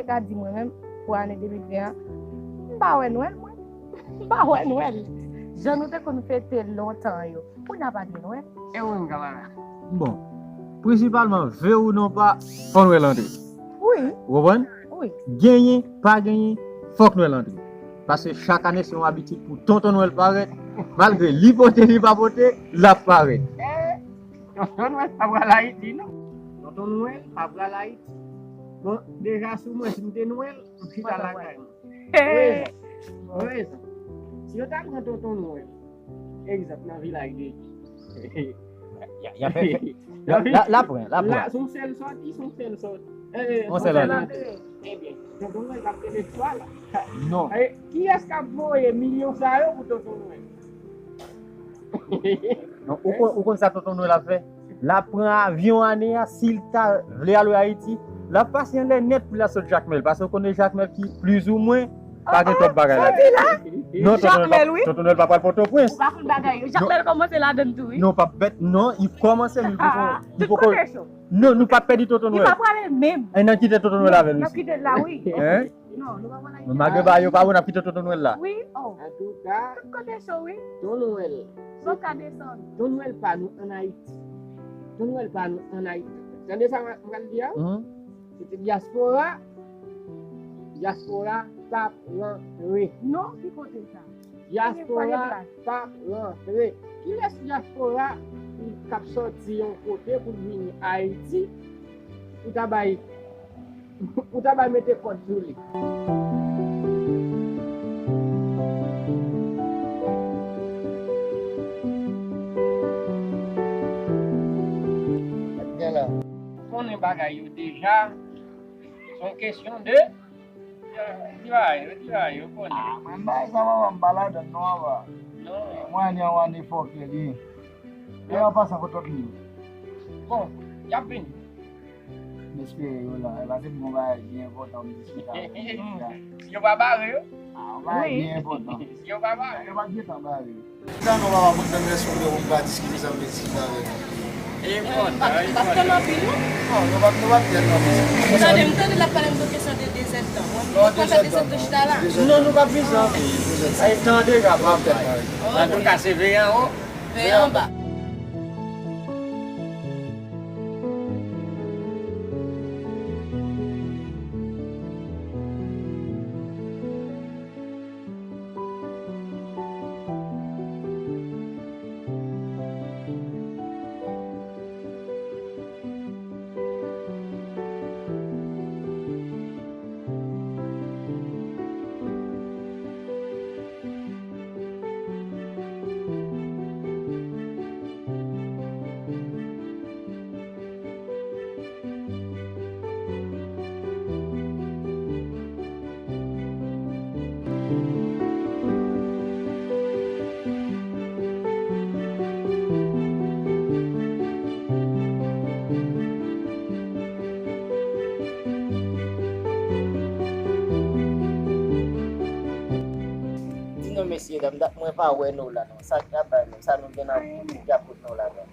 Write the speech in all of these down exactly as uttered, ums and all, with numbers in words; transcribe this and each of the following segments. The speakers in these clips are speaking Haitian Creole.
Ka di mwen menm, pou ane de mil ven an, m pa wè Nwèl, mwen. M pa wè Nwèl. Jan nou te konn fete lontan yo, kounye a pa gen Nwèl. E ou menm, kamarad? Bon, prensipalman, vle ou non pa, fò Nwèl antre. Wi. Ou konprann? Wi. Genyen, pa genyen, fòk Nwèl antre. Paske chak ane, se yon abitid pou Tonton Nwèl parèt. Malgre li pote, li pa pote, l ap parèt. Eh, Tonton Nwèl pa pral Ayiti, non. Tonton Nwèl pa pral Ayiti. Bon, deja, sou mwen, si m te Nwèl, m chita lakay mwen. Rezon. Rezon. Si yo ta pran Tonton Nwèl, egzanp, nan vilaj de Y a, y a fè, fè. La, la, la pran, la pran. La, se yon sèl sòti, se yon sèl sòti. Eh, eh, yon sèl antre. Ebyen, Tonton Nwèl k ap kenbe swa la. Non. Eh, kiyès k ap voye milyon sa yo pou Tonton Nwèl? Non, ou konn, ou konn sa Tonton Nwèl ap fè? L ap pran avyon ane a, si l ta vle al Ayiti, l ap pase anlè nèt pou l al sot Jakmèl, paske ou konnen Jakmèl ki plizoumwen pa gen twòp bagay la. Sa w di la? Non, Tonton Nwèl pa, Jakmèl, wi. Tonton Nwèl pa pral Pòtoprens. Ou pa konn bagay yo. Jakmèl kòmanse ladann tou, wi. Non, p ap bèt, non, li kòmanse, men li poko, li poko. Tout kote cho. Non, nou p ap pèdi Tonton Nwèl. Li pa prale menm. Ann kite Tonton Nwèl avè l, mesye. N ap kite l la, wi. Hein? Non, nou pa pral Ayiti. Men malgre bagay yo pa bon, n ap kite Tonton Nwèl la. Wi, oh. Antouka, tout kote cho, wi. Ton Nwèl. Son ka desann. Ton Nwèl pa nou ann Ayiti. Ton Nwèl pa nou ann Ayiti. Tande sa m pral di a? Mhm. Se te dyaspora. Dyaspora t ap rantre. Non, ki kote sa? Dyaspora p ap rantre. Kilès dyaspora k ap sòti yon kote pou l vini Ayiti pou ta bay, pou ta bay mete kòd sou li? Konnen bagay yo deja, se yon kesyon de Yo di bagay, yo di bagay, yo konnen. Ah, mwen bagay sa, mama, m pa ladann non, apa. Non. Mwen, ane an, ane fòkè li ye. E an pasan, kot lòt li ye? Bon, y ap vini. M espere yo la. E pa se m gon bagay byen enpòtan m diskite avè yo. Si yo pa bare yo? Ah, yon bagay byen enpòtan. Si yo pa bare. Yo pa t gentan bare yo. Jan nou papa konn fè m respè pou m pa diskite sa m vle diskite avèk li. E bon, e bon. Pastè m anpil, non? Non, nou pa, nou pa t tèlman bezwen. Tande, m tande l ap pale m de kesyon de dezèdtan. Mwen, mwen pa fè dezèdtan chita la. Non, nou pa bezwen anpil. Ay, tande, ka pa fè. Antouka, se veye anwo, veye anba. Di non, mesye dam, dat mwen pa wè nou la non. Sa k ap bay menm? Sa nou gen nan, ki ap fout nou la menm?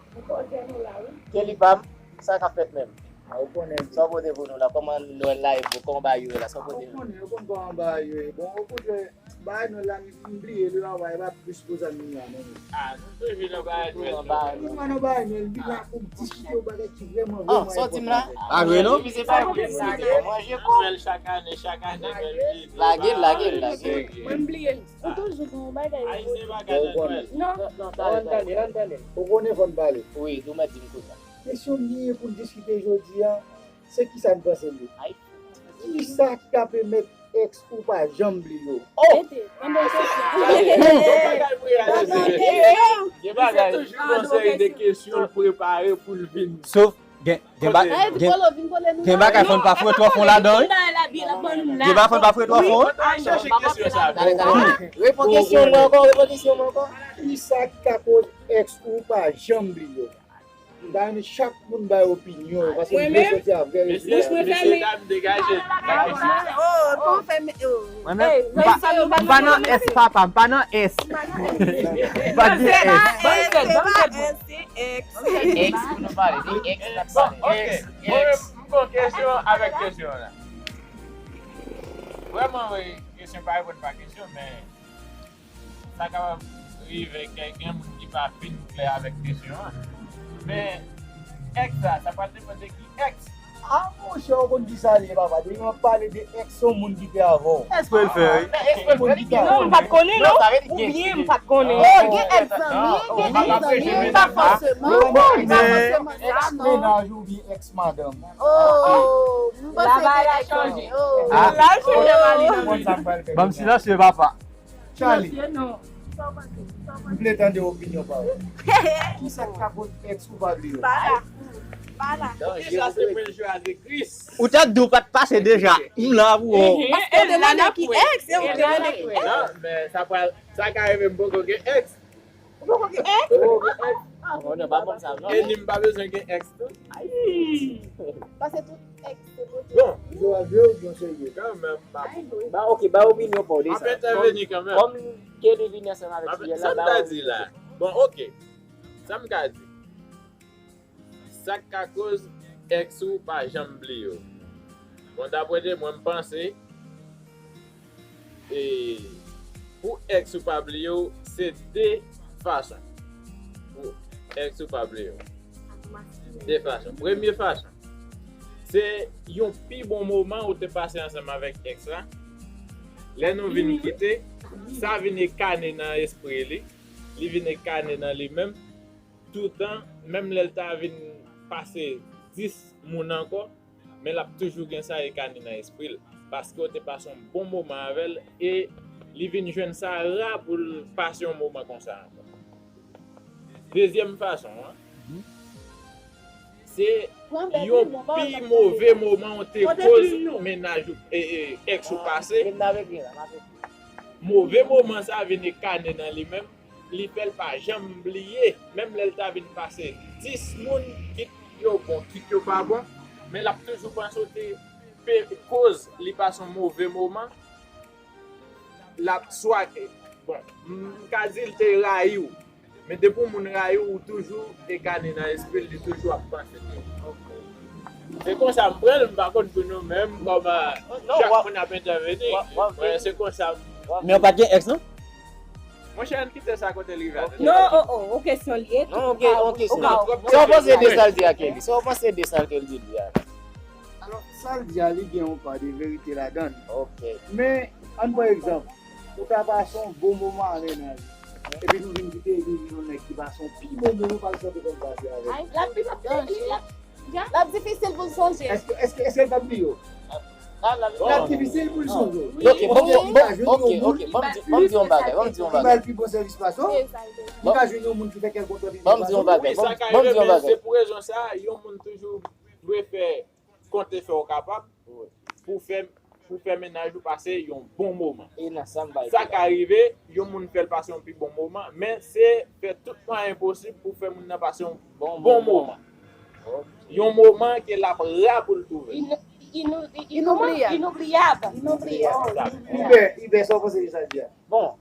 Kelly pa m, sa k ap fèt menm? Sa w pote pou nou la? Kòman Nwèl la ye pou, kòman bagay yo ye la? Sa w pote pou nou? Ou konnen, ou konn kòman bagay yo ye. Bon, okontrè, bagay Nwèl la, m bliye li la, e pa plis pou zanmi m la, non. Ah, nou toujou nan bagay Nwèl. Nou pa nan bagay Nwèl, li la pou m diskite yon bagay ki vrèman, vrèman enpòtan. Ah, sa w di m la? Pa vre, non? Manje kou. Nwèl chak ane, chak ane, Nwèl vini. Lage l, lage l, lage l. Mwen, m bliye l. Ou toujou gen yon bagay. Ay, se bagay Nwèl. Non. Non, non, tande, tande, tande. Ou konnen fò n pale. Wi, ou mèt di m konsa. Kesyon n genyen pou n diskite jodi a, se kisa n panse l ye? Kisa k ka pèmèt èks ou pa janm bliye w? Oh! Mete, mande yon kesyon. Gen bagay pou realize. Gen bagay. Se toujou yon seri de kesyon l prepare pou l vin. Sof gen, gen ba-, gen, gen bagay fò n pa foure twò fon ladan, wi. Gen bagay fò n pa foure twò fon. Al chèche kesyon sa. Tande, tande. Reponn kesyon mwen ankò, reponn kesyon mwen ankò. Kisa k ka koz èks ou pa janm bliye w? M ta renmen chak moun bay opinyon yo, paske m vle soti a vrè rezilta. Mesye, mesye dam, degaje. Oh, pa fè m, oh. Mwen menm, m pa, m pa nan S, papa, m pa nan S. M pa gen S. Se pa S, se èks. Èks pou nou pale, se èks n ap pale. Bon, ok. Mwen menm, m gon kesyon avèk kesyon an la. Mwen, wi, kesyon pa reponn pa kesyon, men sa kapab rive ke gen moun ki pa fin klè avèk kesyon an. Men, èks la, sa pral depann de ki èks. Ah, monchè, ou konn ki sa l ye, papa. Depi w ap pale de èks, se yon moun ki te avè w. Èks pou l fè, wi. Èks pou l fè, li gen moun. Non, m pa t konnen, non. Oubyen m pa t konnen. Oh, gen èks zanmi, gen èks zanmi, pa fòseman. Ou konnen. Èks mennaj oubyen èks madanm. Oh, m panse se èks zanmi. Oh. Ban m silansye, papa. Charlie, m vle tande opinyon pa ou. Kisa k ka koz èks ou pa bliye w? Bala. Bala. Kisa se mwen jwe avèk Chris? Ou te di w pa t pase deja. M la pou ou. Paske w te mande ki èks, e ou te mande ki èks. Non, men sa pral, sa ka rive m poko gen èks. Ou poko gen èks? Ou poko gen èks? Oh, non, pa bon sa, non. E ni m pa bezwen gen èks tou. Paske tout èks se pote. Bon. Yo a jwe ou byen serye. Kanmenm, m ap. Ba, ok, ba opinyon pa w de sa. M ap entèveni kanmenm. Kòm Kelly vini ansanm avèk Julian la, sa m ta di la. Bon, ok. Sa m ka di. Sa k ka koz èks ou pa janm bliye w? Bon, daprè de mwen, m panse, e, pou èks ou pa bliye w, se de fason. Pou èks ou pa bliye w. De fason. Premye fason, se yon pi bon moman ou te pase ansanm avèk èks la. Lè nou vin kite, sa vin ekane nan espri li. Li vin ekane nan li menm. Toutan, menm lè l ta vin pase dis moun ankò, men l ap toujou gen sa ekane nan espri l. Paske w te pase yon bon moman avè l e li vin jwenn sa ra pou l pase yon moman konsa ankò. Dezyèm fason an, se yon pi move moman w te koz mennaj ou, e, e, èks ou pase. Move moman sa vin ekane nan li menm, li fè l pa janm bliye, menm lè l ta vin pase dis moun, kit yo bon, kit yo pa bon, men l ap toujou panse w te pe-, koz li pase yon move moman. L ap swa, bon, m ka di l te rayi w, men depi yon moun rayi w, ou toujou ekane nan espri l, li toujou ap panse de ou. Se konsa m pran l, m pa konn pou nou menm, kòman chak moun ap entèveni, men se konsa m. Men w pa t gen èks, non? Monchè, ann kite sa kote l rive a. Non, oh, oh, yon kesyon l ye. Non, ok, yon kesyon. Sa w panse de sa l di a, Kelly? Sa w panse de sa l di a? Alò, sa l di a, li gen yon pa de verite ladan l. Ok. Men, ann pran egzanp, ou ta pase yon bon moman avè nan li. Epi nou vin kite, epi vin yon nèg ki pase yon pi bon moman pase sa te konn pase avè l. L ap, l ap, l ap, l ap difisil pou l sonje. Èske, èske, èske l p ap bliye w? L ap difisil pou l sonje w. Ok, bon, bon, bon, ok, ok, ban m di, ban m di yon bagay, ban m di yon bagay. Li ba l pi bon sèvis pase w. Li ka jwenn yon moun ki fè kè l kontan pi byen pase w. Ban m di yon bagay, ban m di yon bagay. Wi, sa ka rive, men se pou rezon sa a, yon moun toujou dwe fè konte fè w kapab pou fè, pou fè mennaj ou pase yon bon moman. E nan sa m bay. Sa ka rive, yon moun fè l pase yon pi bon moman, men se fè tout mwayen posib pou fè moun nan pase yon bon moman. Yon moman ke l ap ra pou l twouve. Inobliyab. Inobliyab. Inobliyab. Ibè, Ibè, sa w panse de sa l di a? Bon,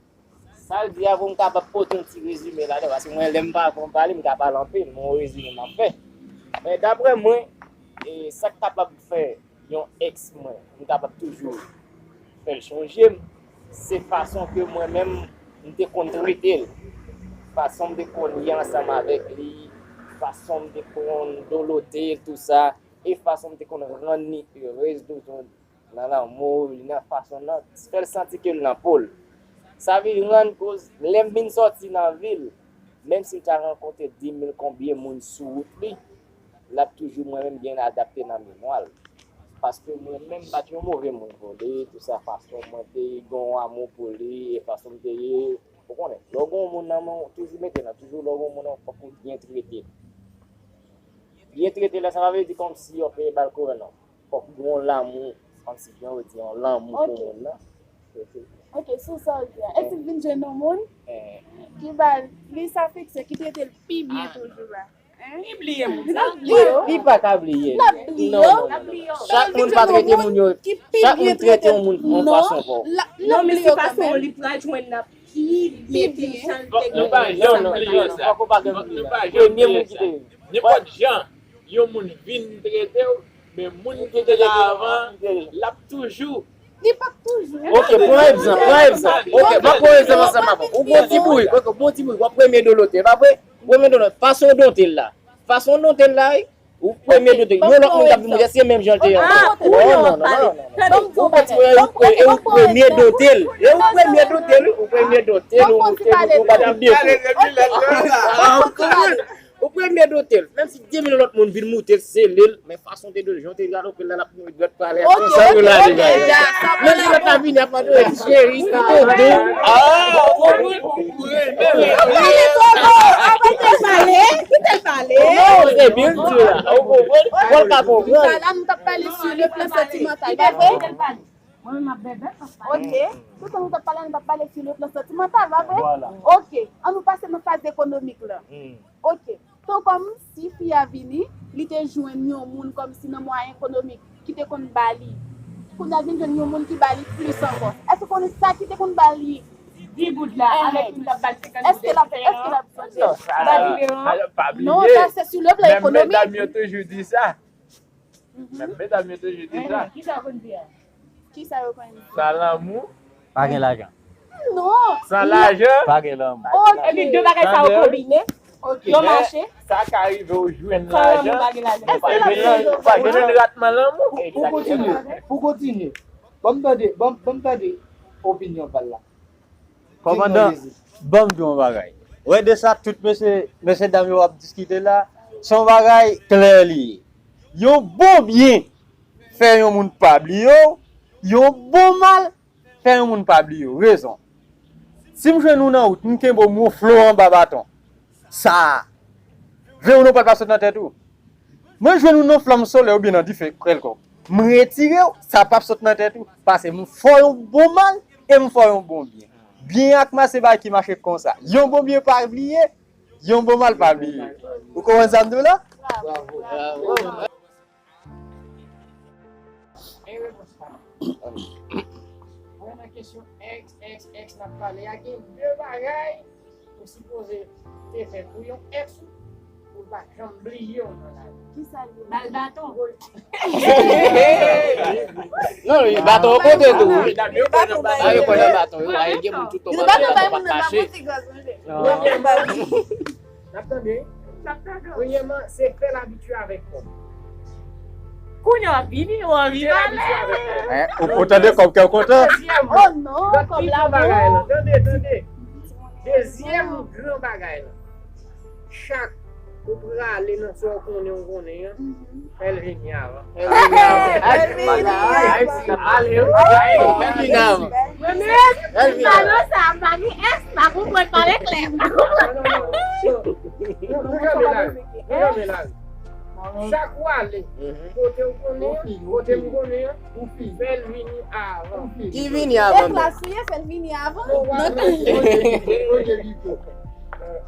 sa l di a, pou m kapab pote yon ti rezime ladan, paske mwen, lè m pa konn pale, m ka pale anpil, men yon rezime m ap fè. Men daprè mwen, e, sa k kapab fè yon èks mwen, m kapab toujou fè l chonje m, se fason ke mwen menm, m te konn trete l. Fason m te konn ye ansanm avèk li, fason m te konn dolote l, tou sa, e fason m te konn rann li erez, tou sa. Nan lanmou li, nan fason l, nan fè l santi ke l nan po l. Sa vin rann koz, lè m vin sòti nan vi l, menm si m ta rankontre di mil konbyen moun sou wout li, l ap toujou mwen menm byen adapte nan memwa l. Paske mwen menm m pa t yon move moun pou li, tou sa, fason mwen te gen yon amou pou li, e fason m te ye, ou konnen, lè w gen yon moun nan men w, toujou mete nan, toujou lè w gen yon moun nan, fòk ou byen trete l. Byen trete l la, sa pa vle di kòmsi w ap ba l kouvè, non. Fòk gen yon lanmou, kòmsi jan yo di, yon lanmou pou moun nan. Ok, sou sa w di a. Èske l vin jwenn yon moun ki ba l plis afeksyon, ki trete l pi byen toujou la? Li bliye moun sa. Li pa ka bliye. Non, non, non. Chak moun pa trete moun yo, chak moun trete yon moun yon fason pa w. Non, men se fason li pral jwenn nan pi byen ke jan l te gen. Nou pa janm bliye sa. Fòk ou pa janm bliye sa. Premye moun ki te. Nenpòt jan yon moun vin trete w, men moun ki te la avan, l ap toujou Li p ap toujou. Ok, pran egzanp, pran egzanp. Ok, m ap pran egzanp ansanm avè w. Ou gon ti bourik, ok, ou gon ti bourik, w ap premye do lotèl, pa vre? Ou premye do lotèl. Fason w donte l la. Fason w donte l la, wi. Ou premye donte l. Yon lòt moun k ap vin monte, se menm jan l te ye ankò. Non, non, non, non, non. Ou kontinye, e ou premye donte l. E ou premye donte l, ou premye donte l, ou donte l, ou pa t ap depo. Ou premye donte l. Menm si de mil lòt moun vin monte l, sele l, men fason w te donte l, jan w te galope l la, l ap mouri dwèt prale a. Konsa pou l ale, bay. Menm si lòt la vini ap mande, cheri, tonton. Ah, ou konprann? Pale, Togo, avan te pale, kite l pale. Non, se byen di la. Ou konprann? Fò l ka konprann. Sa la, nou t ap pale sou le plan santimantal, pa vre? Mwen menm ap bèbè, pa pale. Ok. Toutan nou t ap pale, nou t ap pale sou le plan santimantal, pa vre? Vwala. Ok. An nou pase nan faz ekonomik la. Hmm. Ok. Tan kòm si fi a vini, li te jwenn yon moun kòmsi nan mwayen ekonomik ki te konn ba li. Kounye a l vin jwenn yon moun ki ba li plis ankò. Èske w konnen sa ki te konn ba li? Di goud la, avèk moun k ap ba l senkant goud, èske l ap, èske l ap diferan? Non, sa, sa, pa bliye. Non, sa se sou le plan ekonomik. Menm medam yo toujou di sa. Mhm. Menm medam yo toujou di sa. Kisa yo konn di a? Kisa yo konn di? San lanmou. Pa gen lajan. Non. San lajan. Pa gen lanmou. Ok. Epi de bagay sa yo konbine, yo mache. Sa ka rive ou jwenn lajan, epi ou pa jwenn ratman lanmou. Pou kontinye, pou kontinye, ban m tande, ban, ban m tande opinyon Val la. Kòmandan, ban m di w yon bagay. Wè de sa tout mesye, mesye dam yo ap diskite la, se yon bagay klè li ye. Yon bon byen fè yon moun pa bliye w, yon bon mal fè yon moun pa bliye w. Rezon. Si m jwenn ou nan wout, m kenbe w, m wonfle w anba baton. Sa a. Vle ou non, pral pa sot nan tèt ou. Mwen jwenn ou nan flanm solèy oubyen nan dife kèlkonk. M retire w, sa p ap sot nan tèt ou. Paske m fè w yon bon mal e m fè w yon bon byen. Byen ak mal se bagay ki mache konsa. Yon bon byen pa bliye, yon bon mal pa bliye. Ou konprann sa m di w la? Bravo. Bravo. Gen repons pa m. Mwen nan kesyon ex, ex, ex n ap pale a, gen de bagay ou sipoze te fè pou yon ex ou, pou l pa janm bliye w nan lavi. Kisa l ye? Ba l baton. Non, baton, ou kote tou. Ba yo kwè nan baton, yo, gen moun tout tan baton, baton pa t mache. N ap tande, wi. Premyèman, se fè l abitye avèk kòb. Kounye a w ap vini, w anvi pale. Fè l abitye avèk kòb. Ou tande kòb kè w kontan? Dezyèm, oh non, lòt kòb la bon. Tande, tande. Dezyèm gran bagay la. Chak ou prale nan sa w konnen, ou konnen an, fè l vini avan. Fè l vini avan. Fè l vini avan. Ayiti, n ap pale, wi. Fè l vini avan. Mwen menm, pale sa, m pa gen ex, m pa konprann, pale klè, m pa konprann. Nou kanpe la, nou kanpe la. Chak ou ale, kote ou konnen an, kote m konnen an, fè l vini avan. Ki vini avan menm? Ex la sou ye, fè l vini avan.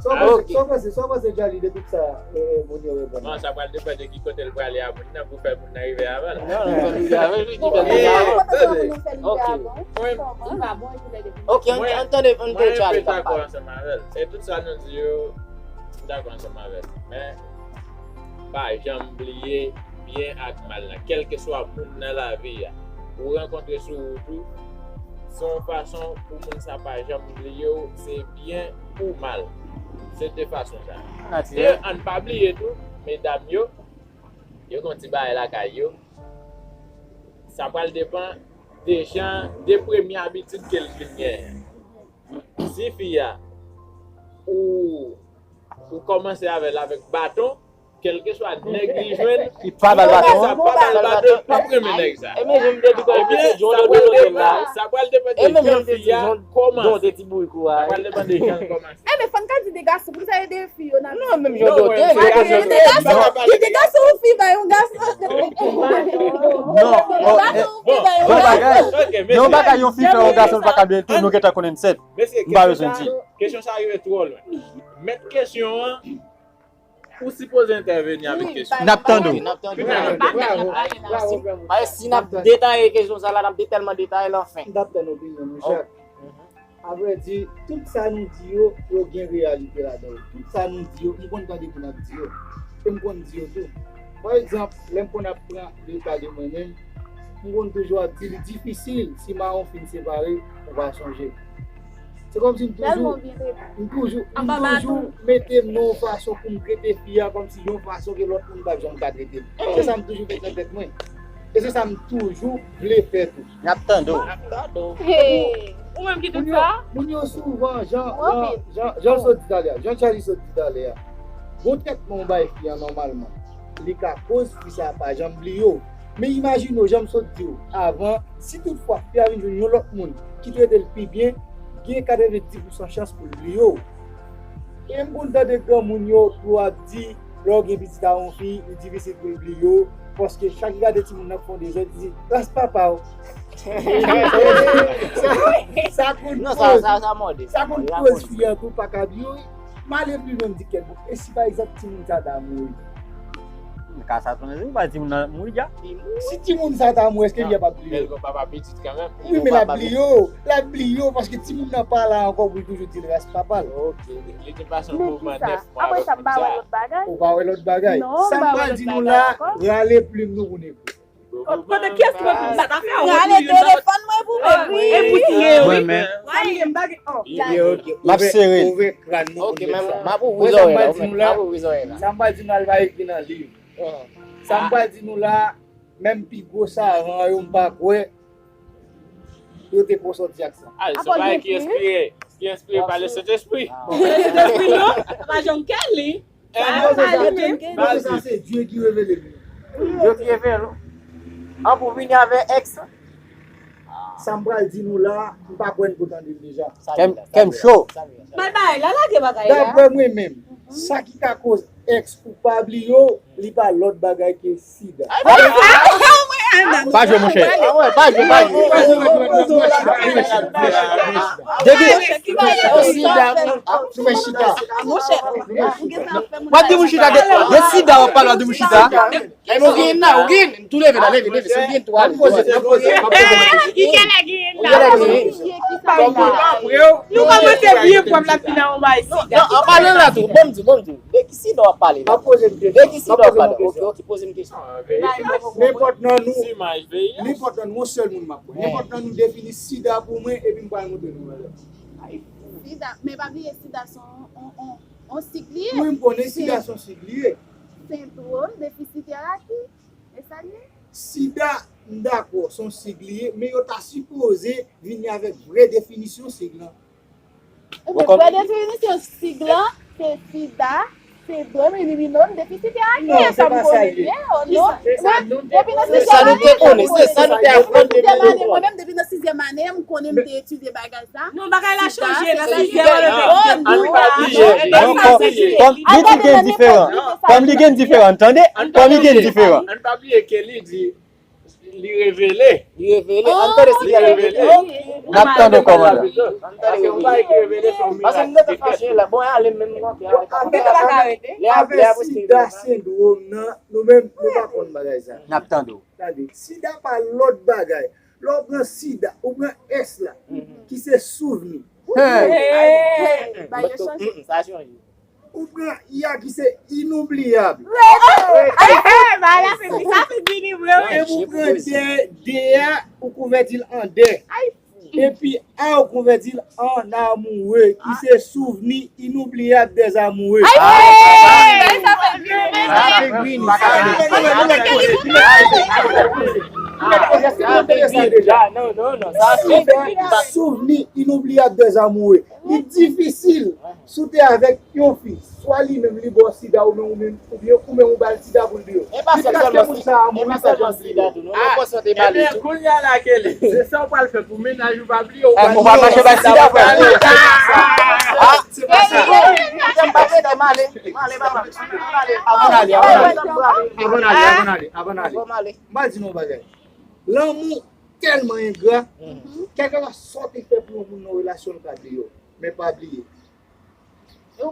Sa w panse, sa w panse, sa w panse, Djali, de tout sa, eh, eh, moun yo reponn? Non, sa pral depann de ki kote l prale a moun nan pou fè moun nan rive avan l. Non, non, fè l rive avan, wi, ki fè l rive avan. Kote sa moun nan fè l rive avan? Li pa bon, li lè depi. Ok, ann, ann tande, ann tande Djali k ap pale. Mwen, mwen dakò ansanm avè l. E tout sa nou di yo, m dakò ansanm avè l. Men, pa janm bliye byen ak mal la. Kèlkeswa moun nan lavi a ou rankontre sou wout ou, se yon fason pou moun sa pa janm bliye w, se byen ou mal. Se de fason sa. Dayè, ann pa bliye tou, medam yo, yo gen yon ti bagay lakay yo. Sa pral depann de jan, de premye abitid ke l vin genyen. Si fi a, ou, ou kòmanse avè l avèk baton, kèlkeswa nèg li jwenn, li pa ba l baton, sa pa ba l baton, li p ap renmen nèg sa. Ebyen, sa pral depann, sa pral depann de jan fi a kòmanse. Sa pral depann de jan l kòmanse. Ebyen, fò n ka di de gason, poukisa yo de fi yo nan. Non, menm jan dote, yo konn yo de gason, yo de gason, yon fi ba yon gason. Non, bon, bon bagay. Yon bagay yon fi fè yon gason, l pa ka byen tou, nou gentan konnen sèt. M pa bezwen di. Kesyon sa rive twò lwen. Mèt kesyon an, ou sipoze entèveni avèk kesyon. N ap tande w. N ap tande w. Bravo, bravo, bravo. Paske si n ap detaye kesyon sa la, n ap de-, tèlman detaye l anfen. M t ap tann opinyon nou, Jacques. Avrèdi, tout sa nou di yo, yo gen reyalite ladan yo. Tout sa nou di yo, m konn tande moun ap di yo. E m konn di yo tou. Pa egzanp, lè m konn ap pran le ka de mwen menm, m konn toujou ap di li difisil si mawon fin separe, ou pa sonje. Se kòmsi m toujou, m toujou, m toujou mete m nan yon fason pou m trete fi a kòmsi yon fason ke lòt moun p ap janm ka trete l. Se sa m toujou met nan tèt mwen. E se sa m toujou vle fè tou. N ap tande w. N ap tande w. Ou menm ki tout sa? Moun yo souvan, jan, jan, jan, jan l sot di talè a, jan Charly sot di talè a, gon tretman w bay fi a nòmalman, li ka koz fi sa a pa janm bliye w. Men imajine w, jan m sot di w avan, si toutfwa fi a vin jwenn yon lòt moun ki trete l pi byen, gen katrevenndis pousan chans pou l bliye w. E m konn tande granmoun yo tou ap di, lè w gen pitit a yon fi, li difisil pou l bliye w, paske chak li gade timoun nan ap fè yon dezòd, li di, ras papa w. Sa, sa konn koz, sa konn koz fi an tou pa ka bliye w. M ale pli lwen, m di kèt bon. E si pa egzanp timoun sa ta mouri? Ka sa tounen, si pa timoun nan mouri dja. Si timoun sa ta mouri, èske li ap ap bliye w? Wi, men l ap bliye w. L ap bliye w paske timoun nan pa la ankò pou l toujou di l ras papa l. Ok. Li te pase yon mouvman nèf mwa avèk moun sa. Apre sa, m pa wè lòt bagay. Ou pa wè lòt bagay. Non, m pa wè lòt bagay ankò. Sa m pral di nou la, rale plim nou pou negro. Kote kiyès ki mande pou m bat afè a? Rale telefòn mwen pou mwen. E pou tiye wi. Mwen menm. Sa m gen m pa gen. Oh. M ap sere l. Ouvè kràn nou pou negro. M ap ouvri zòrèy la. Sa m pral di nou la, sa m pral di nou la, al pa ekri nan liv. Sa m pral di nou la, menm pi gwo savan yo m pa kwè yo te ko sòti ak sa. Ah, se yon bagay ki enspire, ki enspire pa le Sentespri. Bon. Le Sentespri, non? Pa janm kè li. Sa se Dye ki revele l. Dye ki revele l. An pou vini avè èks. Sa m pral di nou la, m pa kwè n ko tande l deja. Kè m, kè m cho. Bay bay, la lage bagay la. Daprè mwen menm, sa ki ka koz èks ou pa bliye w, li pa lòt bagay ke sida. Pa jwe, monchè. Pa jwe, pa jwe, pa jwe. Depi sida, sida. W ap di moun chita de, de sida w ap pale, w ap di moun chita. Ou gen la, ou gen, tou leve la, leve, leve, se ou gen tou ale. Ki kè la gen la? Nou kòmanse bliye pwòp la fini an bay sida. Non, an palan la tou, bon m di, bon m di. De ki sida w ap pale la? De ki sida w ap pale? Ok, ok, poze m kesyon. Nenpòt nan nou, nenpòt nan nou, yon sèl moun m ap pran. Nenpòt nan nou defini sida pou mwen, epi m pral montre nou valè. Sida, men pa bliye sida se yon, yon, yon, yon sik li ye. Wi, m konnen sida se yon sik li ye. Sendwòm defisitè akil, e sa l ye? Sida, m dakò, se yon sik li ye, men yo ta sipoze vini avèk vrè definisyon sik lan. Ebyen, vrè definisyon sik lan, se sida, sendwòm iliminòm defisitè akil. Non, se pa sa l ye. Depi nan sizyèm ane, se sa nou te aprann depi nan sizyèm ane, mwen menm depi nan sizyèm ane, m konnen m te etidye bagay sa. Non, bagay la chanje nan sizyèm ane. Kòm li di gen diferan, kòm li gen diferan, tande? Kòm li gen diferan. Ann pa bliye ke li di, li revele. Li revele. Ann tande si li revele. N ap tande w, kòmandan. Ann tande w. Paske m gentan fache la. Bon, ale menm nou antre. Avèk sida sendwòm nan, nou menm, nou pa konn bagay sa. N ap tande w. Tande, sida pa lòt bagay. Lè w pran sida, ou pran S la, ki se souvni. Hey! Hey! Bagay yo chanje. Sa chanje. Ou pran I a ki se inoubliyab. Hey! Bagay la fin, sa fin vini vre, wi. Epi ou pran D, D a, ou konvèti l an dè. Epi A, ou konvèti l an amoure, ki se souvni inoubliyab dè zamoure. Ay, wi! Bagay sa fè vini. Sa fè vini. Sa fè vini. Souvni inoubliyab dè zamoure. Li difisil si w te avèk yon fi, swa li menm li ba w sida, ou menm, ou menm, oubyen ou menm ou ba l sida pou l bliye w. Jiskaske moun sa a mouri, li pa janm bliye w. Ebyen, kounye a la, Kelly, se sa w pral fè pou mennaj ou pa bliye w. Ou pral mache bay sida, frè. Se pa sa. Avan n ale, avan n ale, avan n ale, avan n ale, avan n ale. M pral di nou yon bagay. Lanmou tèlman engra, kèlkeswa sa w te fè pou yon moun nan relasyon, l ka bliye w. Men pa bliye.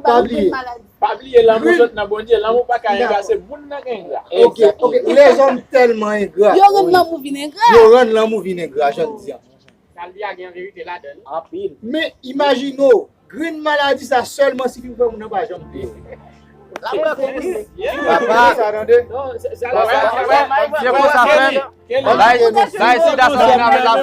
Pa bliye. Pa bliye, lanmou sot nan Bondye. Lanmou pa ka engra, se moun nan ki engra. Ok, ok. Lèzòm tèlman engra. Yo rann lanmou vin engra. Yo rann lanmou vin engra, jan m di a. Sa l di a gen verite ladan l. Anpil. Men imajine w, grenn maladi sa sèlman sifi pou fè moun nan pa janm bliye w. Papa, se konsa frè m. Bay, bay, se da sa vin avèk la.